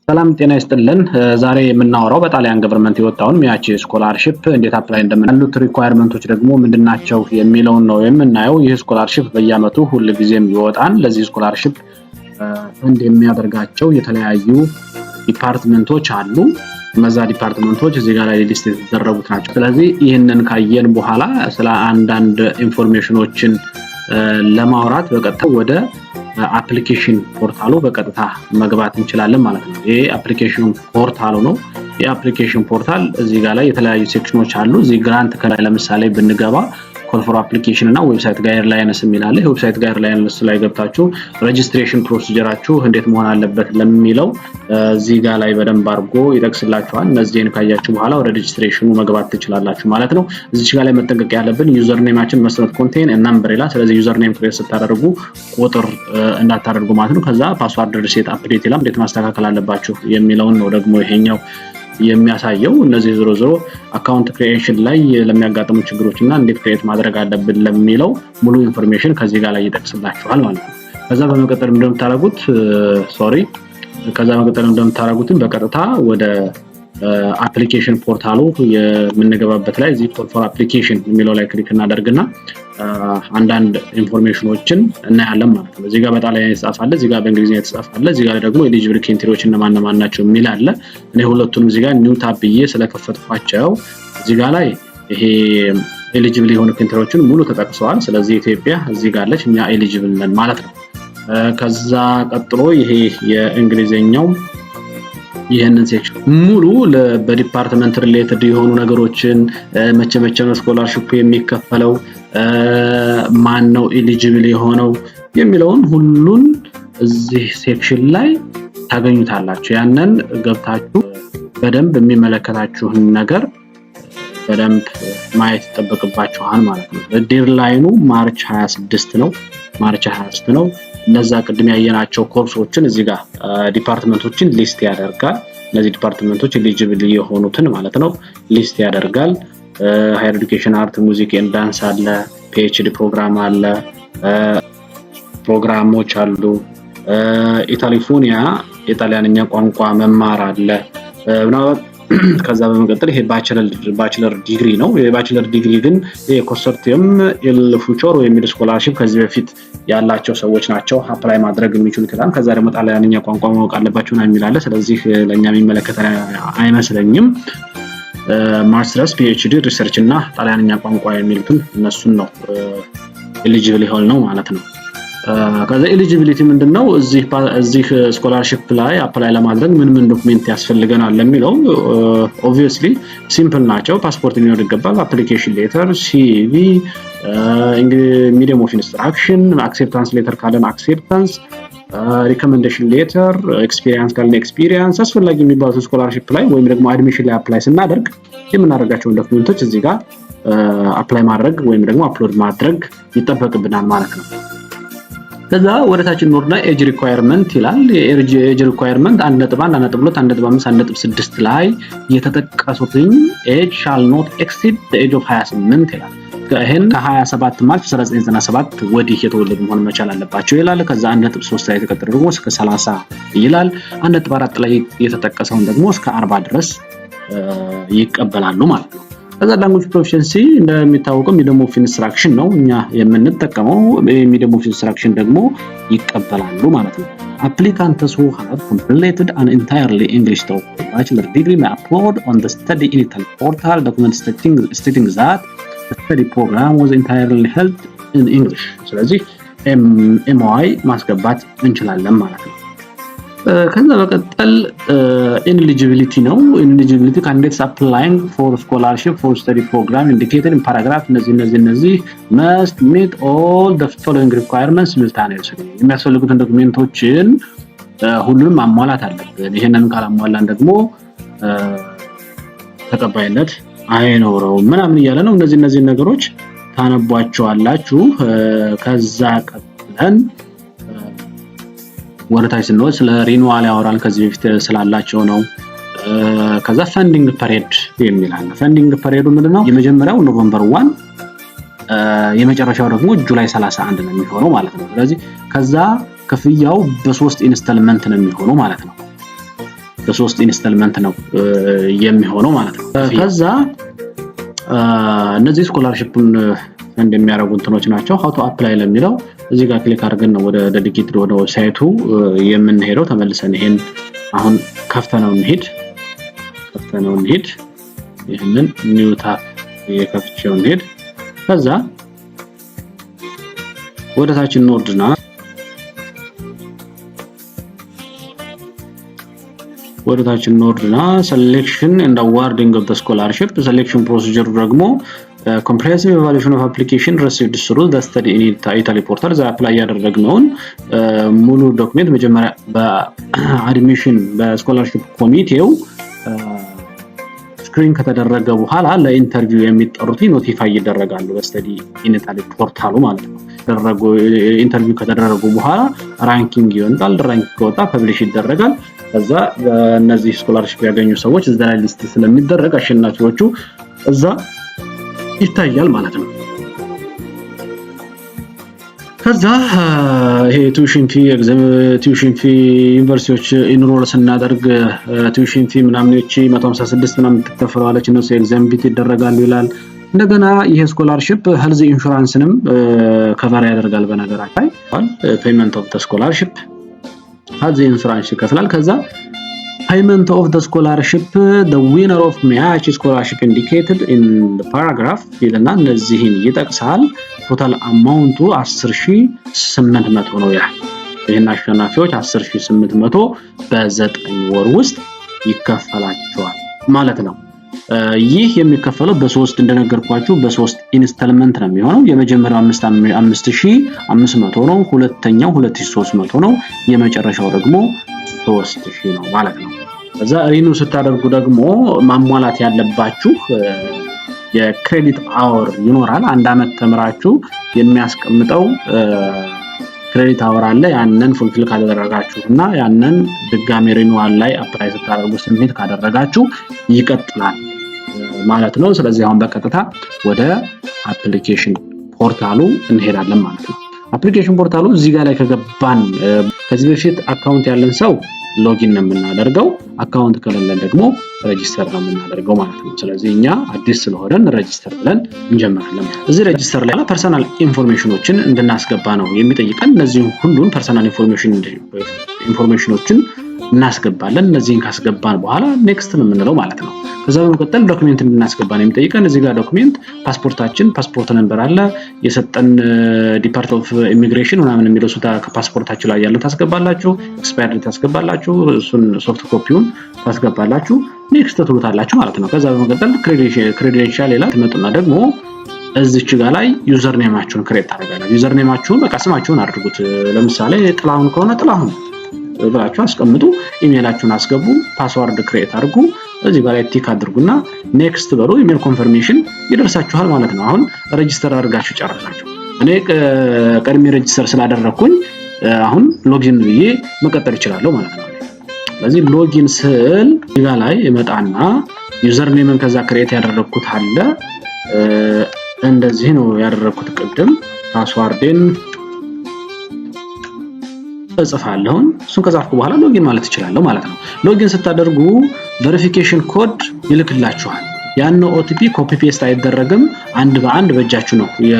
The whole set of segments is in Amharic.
ሰላም ጤና ይስጥልን። ዛሬ የምናወራው በጣሊያን government የወጣውን MEACE scholarship እንዴት apply እንደምን ያሉት requirement ኦች ደግሞ ምንድናቸው የሚለውን ነው የምናየው። ይህ scholarship በየዓመቱ ሁል ጊዜም ይወጣል። ለዚህ scholarship fund የሚያደርጋቸው የተለያዩ department ኦች አሉ። እነዛ department ኦች እዚህ ጋር ላይ list የተደረጉት ናቸው። ስለዚህ ይህንን ካየን በኋላ ስለ አንዳንድ information ኦችን ለማውራት በቀጥታ ወደ application portal ኡ በቀጥታ መግባት እንችላለን ማለት ነው። ይሄ application portal ኡ ነው። የ application portal እዚህ ጋር ላይ የተለያዩ section ኦች አሉ። እዚህ grant ከላይ ለምሳሌ ብንገባ call for application እና website guidelines የሚል አለ። Website guidelines ላይ ገብታችሁ registration procedure ኣችሁ እንዴት መሆን አለበት ለሚለው እዚህ ጋር ላይ በደንብ አድርጎ ይጠቅስላችኋል። እነዚህን ካያችሁ በኋላ ወደ registration ኑ መግባት ትችላላችሁ ማለት ነው። እዚች ጋር ላይ መጠንቀቅ ያለብን username ኣችን must not contain number ይላል። ስለዚህ username create ስታደርጉ ቁጥር እንዳታደርጉ ማለት ነው። ከዛ password reset update ይላል። እንዴት ማስተካከል አለባችሁ የሚለውን ነው ደግሞ ይሄኛው የሚያሳየው። እነዚህ ዞሮ ዞሮ account creation ላይ ለሚያጋጥሙ ችግሮች እና እንዴት create ማድረግ አለብን ለሚለው ሙሉ information ከዚህ ጋር ላይ ይጠቅስላችኋል ማለት ነው። ከዛ በመቀጠል እንደምታደርጉት፣ sorry፣ ከዛ በመቀጠል እንደምታደርጉትን በቀጥታ ወደ application portal ኡ የምንገባበት ላይ እዚህ call for application የሚለው ላይ click እናደርግና አንዳንድ information ኦችን እናያለን ማለት ነው። እዚህ ጋር በጣሊያን የተጻፈ አለ፣ እዚህ ጋር በእንግሊዝኛ የተጻፈ አለ፣ እዚህ ጋር ደግሞ eligible country ዎች እነማን እነማን ናቸው የሚል አለ። እኔ ሁለቱንም እዚህ ጋር new tab ብዬ ስለከፈትኳቸው እዚህ ጋር ላይ ይሄ eligible የሆኑ country ዎችን ሙሉ ተጠቅሰዋል። ስለዚህ ኢትዮጵያ እዚህ ጋር አለች፣ እኛ eligible ነን ማለት ነው። ከዛ ቀጥሎ ይሄ የእንግሊዝኛው ይህንን section ሙሉ በ department related የሆኑ ነገሮችን፣ መቼ መቼ ነው scholarship የሚከፈለው፣ ማን ነው eligible የሆነው የሚለውን ሁሉን እዚህ section ላይ ታገኙታላችሁ። ያንን ገብታችሁ በደንብ የሚመለከታችሁን ነገር በደንብ ማየት ይጠበቅባችኋል ማለት ነው። Deadline ኑ March 26 ነው። March 26 ነው። እነዛ ቅድም ያየናቸው ኮርሶችን እዚህ ጋር department ኦችን list ያደርጋል። እነዚህ department ኦች eligible የሆኑትን ማለት ነው list ያደርጋል። Higher education፣ art፣ music and dance አለ፣ PhD program አለ፣ ፕሮግራሞች አሉ። ኢታሊፎኒያ የጣሊያንኛ ቋንቋ መማር አለ። ከዛ በመቀጠል ይሄ bachelor degree ነው። የ bachelor degree ግን Consortium Il Futuro የሚል scholarship ከዚህ በፊት ያላቸው ሰዎች ናቸው apply ማድረግ የሚችሉት ይላል። ከዛ ደግሞ ጣሊያንኛ ቋንቋ ማወቅ አለባቸው የሚል አለ። ስለዚህ ለእኛ የሚመለከት አይመስለኝም። Masters፣ PhD፣ research እና ጣሊያንኛ ቋንቋ የሚሉትን እነሱን ነው eligible የሆን ነው ማለት ነው። ከዛ eligibility ምንድን ነው? እዚህ scholarship ላይ apply ለማድረግ ምን ምን document ያስፈልገናል ለሚለው obviously simple ናቸው። ፓስፖርት ሊኖር ይገባል። Application letter፣ CV፣ medium of instruction፣ acceptance letter ካለን acceptance፣ recommendation letter፣ experience ካለን experience፣ አስፈላጊ የሚባሉት scholarship ላይ ወይም ደግሞ admission ላይ apply ስናደርግ የምናደርጋቸውን document ኦች እዚህ ጋር apply ማድረግ ወይም ደግሞ upload ማድረግ ይጠበቅብናል ማለት ነው። ከዛ ወደ ታች እንወርድና age requirement ይላል። የ age requirement 1.1፣ 1.2፣ 1.5፣ 1.6 ላይ የተጠቀሱትን age shall not exceed age of 28 ይላል። ይህን ከ27 March 1997 ወዲህ የተወለዱ መሆን መቻል አለባቸው ይላል። ከዛ 1.3 ላይ የተቀጠረ ደግሞ እስከ 30 ይላል። 1.4 ላይ የተጠቀሰውን ደግሞ እስከ 40 ድረስ ይቀበላሉ ማለት ነው። ከዛ language proficiency እንደሚታወቀው medium of instruction ነው እኛ የምንጠቀመው። Medium of instruction ደግሞ ይቀበላሉ ማለት ነው። Applicants who have completed an entirely English taught bachelor degree may upload on the Study in Italy portal document stating that the study program was entirely held in English። ስለዚህ MOI ማስገባት እንችላለን ማለት ነው። ከዛ በቀጠል ineligibility ነው። Ineligibility: candidates applying for scholarship for study program indicated in paragraph እነዚህ እነዚህ እነዚህ must meet all the following requirements simultaneously። የሚያስፈልጉትን document ኦችን ሁሉንም ማሟላት አለብን። ይህንን ካላሟላን ደግሞ ተቀባይነት አይኖረውም ምናምን እያለ ነው። እነዚህ እነዚህን ነገሮች ታነቧቸዋላችሁ። ከዛ ቀጥለን ወደታች ስንወድ ስለ renewal ያወራል። ከዚህ በፊት ስላላቸው ነው። ከዛ funding period የሚል አለ። Funding period ኡ ምንድነው? የመጀመሪያው November 1፣ የመጨረሻው ደግሞ July 31 ነው የሚሆነው ማለት ነው። ስለዚህ ከዛ ክፍያው በሶስት installment ነው የሚሆነው ማለት ነው። በሶስት installment ነው የሚሆነው ማለት ነው። ከዛ እነዚህ scholarship ኡን fund የሚያደርጉ እንትኖች ናቸው። How to apply ለሚለው እዚህ ጋር click አድርገን ነው ወደ dedicated ወደ website ኡ የምንሄደው። ተመልሰን ይሄን አሁን ከፍተነው እንሄድ። ይህንን new tab የከፍቼው እንሄድ። ከዛ ወደ ታች እንወርድና selection and awarding of scholarship። Selection procedure ደግሞ comprehensive evaluation of application received through the Study in Italy portal፣ እዛ apply ያደረግነውን ሙሉ document መጀመሪያ በ admission በ scholarship ኮሚቴው screen ከተደረገ በኋላ ለ interview የሚጠሩት notify ይደረጋሉ በ Study in Italy portal ኡ ማለት ነው። Interview ከተደረጉ በኋላ ranking ይወጣል። Ranking ከወጣ publish ይደረጋል። ከዛ እነዚህ scholarship ያገኙ ሰዎች እዛ ላይ list ስለሚደረግ አሸናፊዎቹ እዛ ይታያል ማለት ነው። ከዛ ይሄ tuition fee ዩኒቨርሲቲዎች enroll ስናደርግ tuition fee ምናምን 156 ምናምን ትከፍለዋለች፣ እነሱ exempt ይደረጋሉ ይላል። እንደገና ይሄ scholarship health insurance ንም cover ያደርጋል። በነገራችን ላይ payment of scholarship health insurance ይከፍላል። ከዛ payment of the scholarship፣ the winner of MEACE scholarship indicated in the paragraph ይልና እነዚህን ይጠቅሳል። Total amount ኡ 10,800 ነው ይላል። ይህን አሸናፊዎች 10,800 በ9 ወር ውስጥ ይከፈላቸዋል ማለት ነው። ይህ የሚከፈለው በሶስት፣ እንደነገርኳችሁ በሶስት installment ነው የሚሆነው። የመጀመሪያው 5500 ነው። ሁለተኛው 2300 ነው። የመጨረሻው ደግሞ 3000 ነው ማለት ነው። ከዛ renew ስታደርጉ ደግሞ ማሟላት ያለባችሁ የ credit hour ይኖራል። አንድ አመት ተምራችሁ የሚያስቀምጠው credit hour አለ። ያንን fulfill ካደረጋችሁ እና ያንን ድጋሚ renewal ላይ apply ስታደርጉ submit ካደረጋችሁ ይቀጥላል ማለት ነው። ስለዚህ አሁን በቀጥታ ወደ application portal ኡ እንሄዳለን ማለት ነው። Application portal ኡ እዚህ ጋር ላይ ከገባን፣ ከዚህ በፊት account ያለን ሰው login ነው የምናደርገው። Account ከሌለን ደግሞ register ነው የምናደርገው ማለት ነው። ስለዚህ እኛ አዲስ ስለሆነን register ብለን እንጀምራለን። እዚህ register ላይ personal information ኦችን እንድናስገባ ነው የሚጠይቀን። እነዚህን ሁሉን personal information ኦችን እናስገባለን። እነዚህን ካስገባን በኋላ next ነው የምንለው ማለት ነው። ከዛ በመቀጠል document እንድናስገባ ነው የሚጠይቀን። እዚህ ጋር document ፓስፖርታችን፣ passport number አለ፣ የሰጠን Depart of Immigration ምናምን የሚለው እሱ ከፓስፖርታችሁ ላይ ያለው ታስገባላችሁ። Expired ታስገባላችሁ። እሱን soft copy ውን ታስገባላችሁ። Next ትሉታላችሁ ማለት ነው። ከዛ በመቀጠል credential ይላል። ትመጡና ደግሞ እዚች ጋ ላይ username ኣችሁን create ታደርጋላችሁ። Username ኣችሁን በቃ ስማችሁን አድርጉት። ለምሳሌ ጥላሁን ከሆነ ጥላሁን ብላችሁ አስቀምጡ። ኢሜይላችሁን አስገቡ። Password create አድርጉ። እዚህ ጋር ላይ tick አድርጉና next በሉ። Email confirmation ይደርሳችኋል ማለት ነው። አሁን register አድርጋችሁ ጨረሳችሁ። እኔ ቀድሜ register ስላደረግኩኝ አሁን login ብዬ መቀጠል እችላለሁ ማለት ነው። ስለዚህ login ስል እዚህ ጋር ላይ እመጣና username ን ከዛ create ያደረግኩት አለ። እንደዚህ ነው ያደረግኩት ቅድም። Password ኤን እጽፋለሁን። እሱን ከጻፍኩ በኋላ login ማለት እችላለሁ ማለት ነው። Login ስታደርጉ verification code ይልክላችኋል። ያን OTP copy paste አይደረግም። አንድ በአንድ በእጃችሁ ነው የ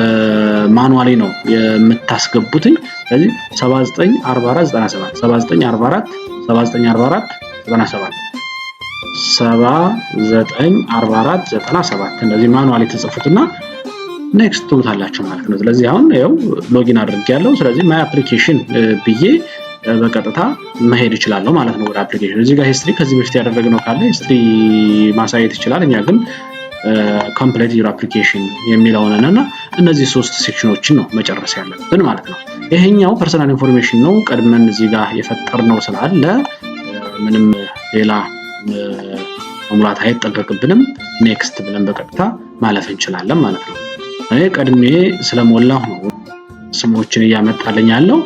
manually ነው የምታስገቡትኝ። ስለዚህ 794497፣ 7944፣ 7944 97፣ 794497 እንደዚህ manually ትጽፉትና next ትሉታላችሁ ማለት ነው። ስለዚህ አሁን ያው login አድርጌያለሁ። ስለዚህ my application ብዬ በቀጥታ መሄድ እችላለሁ ማለት ነው ወደ application። እዚህ ጋር history ከዚህ በፊት ያደረግነው ካለ history ማሳየት ይችላል። እኛ ግን complete your application የሚለውን እና እነዚህ ሶስት section ኦችን ነው መጨረስ ያለብን ማለት ነው። ይሄኛው personal information ነው። ቀድመን እዚህ ጋር የፈጠርነው ስላለ ምንም ሌላ መሙላት አይጠበቅብንም። Next ብለን በቀጥታ ማለፍ እንችላለን ማለት ነው። እኔ ቀድሜ ስለሞላሁ ነው ስሞችን እያመጣልኝ ያለው።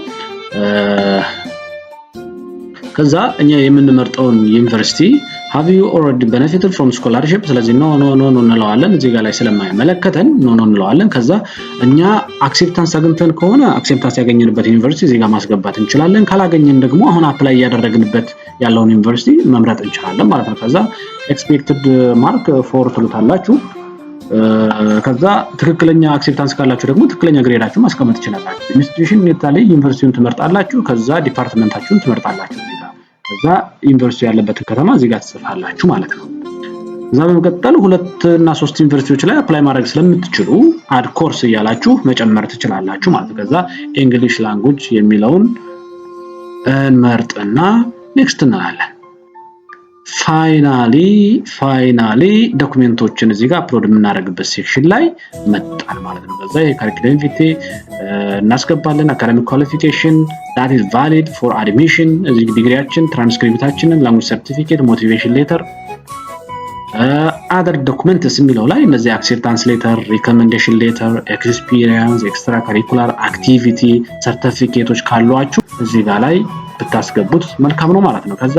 ከዛ እኛ የምንመርጠውን ዩኒቨርሲቲ፣ have you already benefited from scholarship፣ ስለዚህ no, no, no no እንለዋለን። እዚህ ጋር ላይ ስለማይመለከተን no, no እንለዋለን። ከዛ እኛ acceptance አግኝተን ከሆነ acceptance ያገኘንበት ዩኒቨርሲቲ እዚህ ጋር ማስገባት እንችላለን። ካላገኘን ደግሞ አሁን apply እያደረግንበት ያለውን ዩኒቨርሲቲ መምረጥ እንችላለን ማለት ነው። ከዛ expected mark 4 ትሉታላችሁ። ከዛ ትክክለኛ acceptance ካላችሁ ደግሞ ትክክለኛ grade ኣችሁ ማስቀመጥ ትችላላችሁ። Institution ላይ ዩኒቨርሲቲውን ትመርጣላችሁ። ከዛ department ኣችሁን ትመርጣላችሁ እዚህ ጋር። ከዛ ዩኒቨርሲቲ ያለበትን ከተማ እዚህ ጋር ትጽፋላችሁ ማለት ነው። እዛ በመቀጠል ሁለት እና ሶስት ዩኒቨርሲቲዎች ላይ apply ማድረግ ስለምትችሉ add course እያላችሁ መጨመር ትችላላችሁ ማለት ነው። ከዛ English language የሚለውን እንመርጥና next እንላለን። Finally document ኦችን እዚህ ጋር upload የምናደርግበት section ላይ መጣን ማለት ነው። ከዛ የ curriculum vitae እናስገባለን። Academic qualification that is valid for admission፣ እዚህ ዲግሪያችን፣ ትራንስክሪፕታችንን፣ ላንጉጅ ሰርቲፊኬት፣ motivation letter፣ other documents የሚለው ላይ እነዚህ acceptance letter፣ recommendation letter፣ experience፣ extracurricular activity ሰርቲፊኬቶች ካሏችሁ እዚህ ጋር ላይ ብታስገቡት መልካም ነው ማለት ነው። ከዛ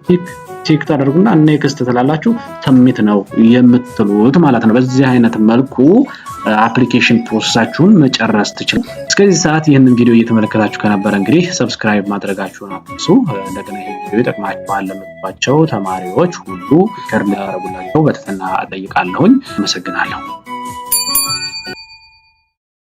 tick tick ታደርጉና next ትላላችሁ፣ submit ነው የምትሉት ማለት ነው። በዚህ አይነት መልኩ application process ኣችሁን መጨረስ ትችላላችሁ። እስከዚህ ሰዓት ይህንን ቪዲዮ እየተመለከታችሁ ከነበረ እንግዲህ subscribe ማድረጋችሁን አትርሱ። እንደገና ይህ ቪዲዮ ይጠቅማችኋል ለምትሏቸው ተማሪዎች ሁሉ share እንዲያደርጉላቸው በትህትና እጠይቃለሁኝ። አመሰግናለሁ።